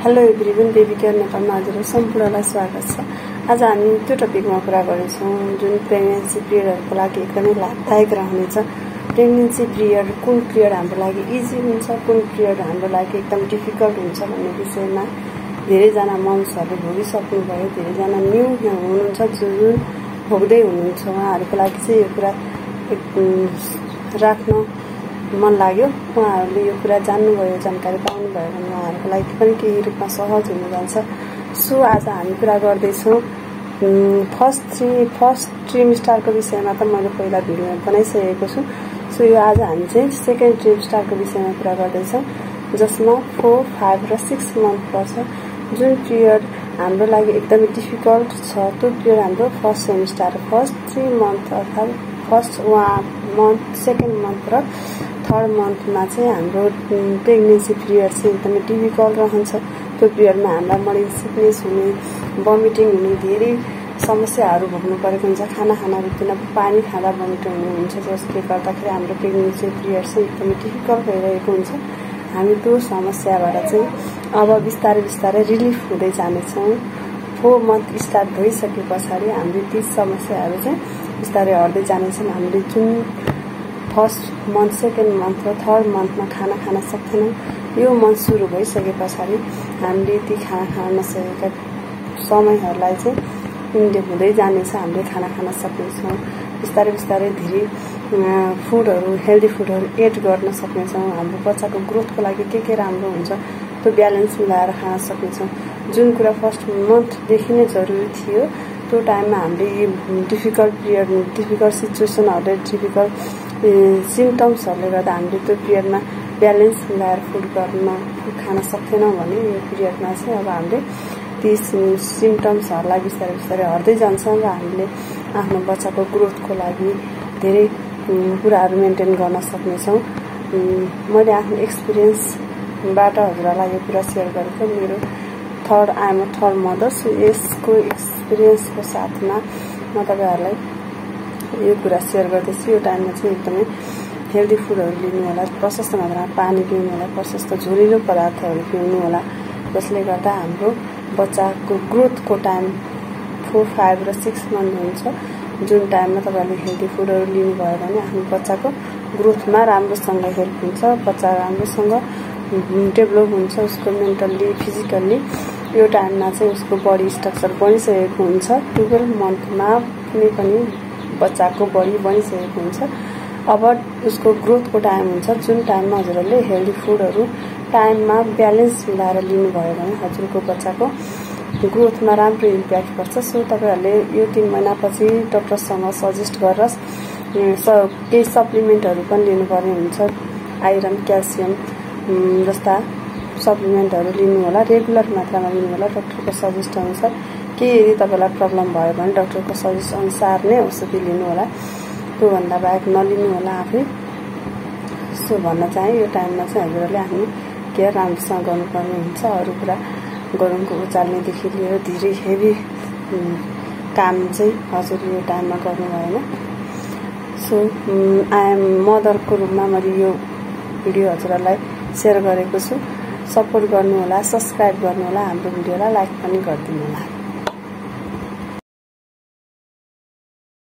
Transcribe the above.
Hello everyone, baby care नेपालमा हजुर सम्पूर्णलाई स्वागत छ। आज हामी त्यो टपिकमा कुरा गर्नेछौँ जुन प्रेग्नेन्सी पिरियडहरूको लागि एकदमै लाभदायक रहनेछ। प्रेग्नेन्सी पिरियड कुन पिरियड हाम्रो लागि इजी हुन्छ, कुन पिरियड हाम्रो लागि एकदम डिफिकल्ट हुन्छ भन्ने विषयमा धेरैजना मम्सहरूले भोगिसक्नुभयो। धेरैजना न्यू हुनुहुन्छ जुन भोग्दै हुनुहुन्छ, उहाँहरूको लागि चाहिँ यो कुरा राख्न मन लाग्यो। उहाँहरूले यो कुरा जान्नुभयो, जानकारी पाउनुभयो भने उहाँहरूको लागि पनि केही रूपमा सहज हुन जान्छ। सो आज हामी कुरा गर्दैछौँ फर्स्ट ट्रिमेस्टरको विषयमा। त मैले पहिला भिडियो बनाइसकेको छु। सो यो आज हामी चाहिँ सेकेन्ड ट्रिमेस्टरको विषयमा कुरा गर्दैछौँ, जसमा 4, 5 र 6 मन्थ पर्छ। जुन पिरियड हाम्रो लागि एकदमै डिफिकल्ट छ त्यो पिरियड हाम्रो फर्स्ट सेमिस्टर, फर्स्ट 3 मन्थ अर्थात् फर्स्ट मन्थ, सेकेन्ड मन्थ र थर्ड मन्थमा चाहिँ हाम्रो प्रेग्नेन्सी पिरियड चाहिँ एकदमै डिफिकल्ट रहन्छ। त्यो पिरियडमा हामीलाई मर्निङ सिकनेस हुने, भमिटिङ हुने, धेरै समस्याहरू भोग्नु परेको हुन्छ। खाना रुच्दैन, पानी खाँदा भमिट हुनुहुन्छ, जसले गर्दाखेरि हाम्रो प्रेग्नेन्सी पिरियड चाहिँ एकदमै डिफिकल्ट भइरहेको हुन्छ। हामी त्यो समस्याबाट चाहिँ अब बिस्तारै रिलिफ हुँदै जानेछौँ। 4 मन्थ स्टार्ट भइसके पछाडि हाम्रो ती समस्याहरू चाहिँ बिस्तारै हट्दै जानेछन्। हामीले जुन फर्स्ट मन्थ, सेकेन्ड मन्थ र थर्ड मन्थमा खाना खान सक्दैनौँ, यो मन्थ सुरु भइसके पछाडि हामीले ती खाना खान नसकेका समयहरूलाई चाहिँ इन्डेप हुँदै जानेछ। हामीले खाना खान सक्नेछौँ। बिस्तारै धेरै फुडहरू, हेल्दी फुडहरू एड गर्न सक्नेछौँ। हाम्रो बच्चाको ग्रोथको लागि के राम्रो हुन्छ त्यो ब्यालेन्स मिलाएर खान सक्नेछौँ। जुन कुरा फर्स्ट मन्थदेखि नै जरुरी थियो, त्यो टाइममा हामीले यी डिफिकल्ट सिचुएसनहरूले, डिफिकल्ट सिम्टम्सहरूले गर्दा हामीले त्यो पिरियडमा ब्यालेन्स मिलाएर फुड खान सक्दैनौँ भने यो पिरियडमा चाहिँ अब हामीले ती सिम्टम्सहरूलाई बिस्तारै हट्दै जान्छौँ र हामीले आफ्नो बच्चाको ग्रोथको लागि धेरै कुराहरू मेन्टेन गर्न सक्नेछौँ। मैले आफ्नो एक्सपिरियन्सबाट हजुरहरूलाई यो कुरा सेयर गरेको। मेरो I'm a third mother. So यसको एक्सपिरियन्सको साथमा म तपाईँहरूलाई यो कुरा सेयर गर्दैछु। यो टाइममा चाहिँ एकदमै हेल्दी फुडहरू लिनु होला, प्रशस्त मात्रामा पानी पिउनु होला, प्रशस्त झोलिलो पदार्थहरू पिउनु होला, जसले गर्दा हाम्रो बच्चाको ग्रोथको टाइम 4, 5 र 6 मन्थ हुन्छ। जुन टाइममा तपाईँहरूले हेल्दी फुडहरू लिनुभयो भने आफ्नो बच्चाको ग्रोथमा राम्रोसँग हेल्प हुन्छ, बच्चा राम्रोसँग डेभलप हुन्छ, उसको मेन्टल्ली, फिजिकल्ली। यो टाइममा चाहिँ उसको बडी स्ट्रक्चर बनिसकेको हुन्छ। 12 मन्थमा कुनै पनि बच्चाको बडी बनिसकेको हुन्छ। अब उसको ग्रोथको टाइम हुन्छ, जुन टाइममा हजुरहरूले हेल्दी फुडहरू टाइममा ब्यालेन्स मिलाएर लिनुभयो भने हजुरको बच्चाको ग्रोथमा राम्रो इम्प्याक्ट पर्छ। सो तपाईँहरूले यो 3 महिनापछि डक्टरसँग सजेस्ट गरेर केही सप्लिमेन्टहरू पनि लिनुपर्ने हुन्छ। आइरन, क्याल्सियम जस्ता सप्लिमेन्टहरू लिनु होला, रेगुलर मात्रामा लिनु होला डक्टरको सजेस्ट अनुसार। के यदि तपाईँलाई प्रब्लम भयो भने डक्टरको सजेस्ट अनुसार नै औषधि लिनु होला, त्योभन्दा बाहेक नलिनु होला आफै। सो भन्न चाहे यो टाइममा चाहिँ हजुरहरूले आफ्नो केयर राम्रोसँग गर्नुपर्ने हुन्छ। अरू कुरा गरुङको उचाल्नेदेखि लिएर धेरै हेभी काम चाहिँ हजुरले यो टाइममा गर्नु भएन। सो आइएम मदरको रूपमा मैले यो भिडियो हजुरहरूलाई सेयर गरेको छु। सपोर्ट गर्नु होला, सब्सक्राइब गर्नु होला, हाम्रो भिडियोलाई लाइक पनि गरिदिनु होला।